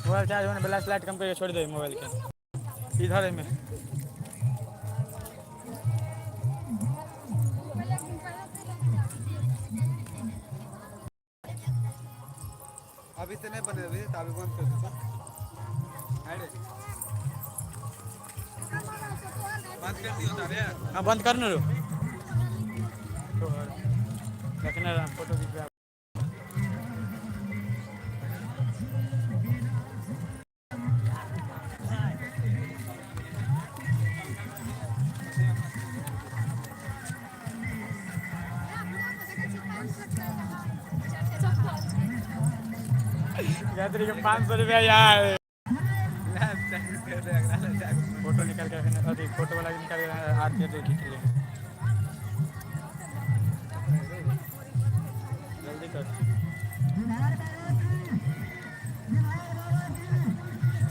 Mobile charge होने flash light कम करके छोड़ दे मोबाइल के इधर एहिमे। अभी से नहि बनेबै तऽ अभी बन्द कर देतौ। अरे बंद कर दियो ताबे। हाँ बंद कर न रो। रखने रह फोटो खिंचवा। गायत्री के 500 रुपया यार। ले दे अगला ले जा। फोटो निकाल के रखने, अथी फोटो वाला के निकाल के आरती आरती खींच ले। जल्दी कर।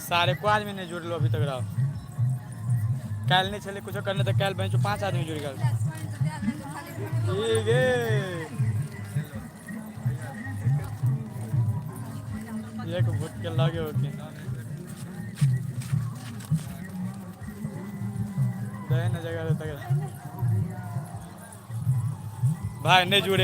सारे को आदमी नहीं जुड़लो अभी तक रहो। काल्हि नहि छलै कुछो करने तऽ काल्हि बहिन पाँच आदमी जुड़ि गेल। ठीक है, एक भूत के लगे होके दे न जगह तक भाई नहीं जुड़े।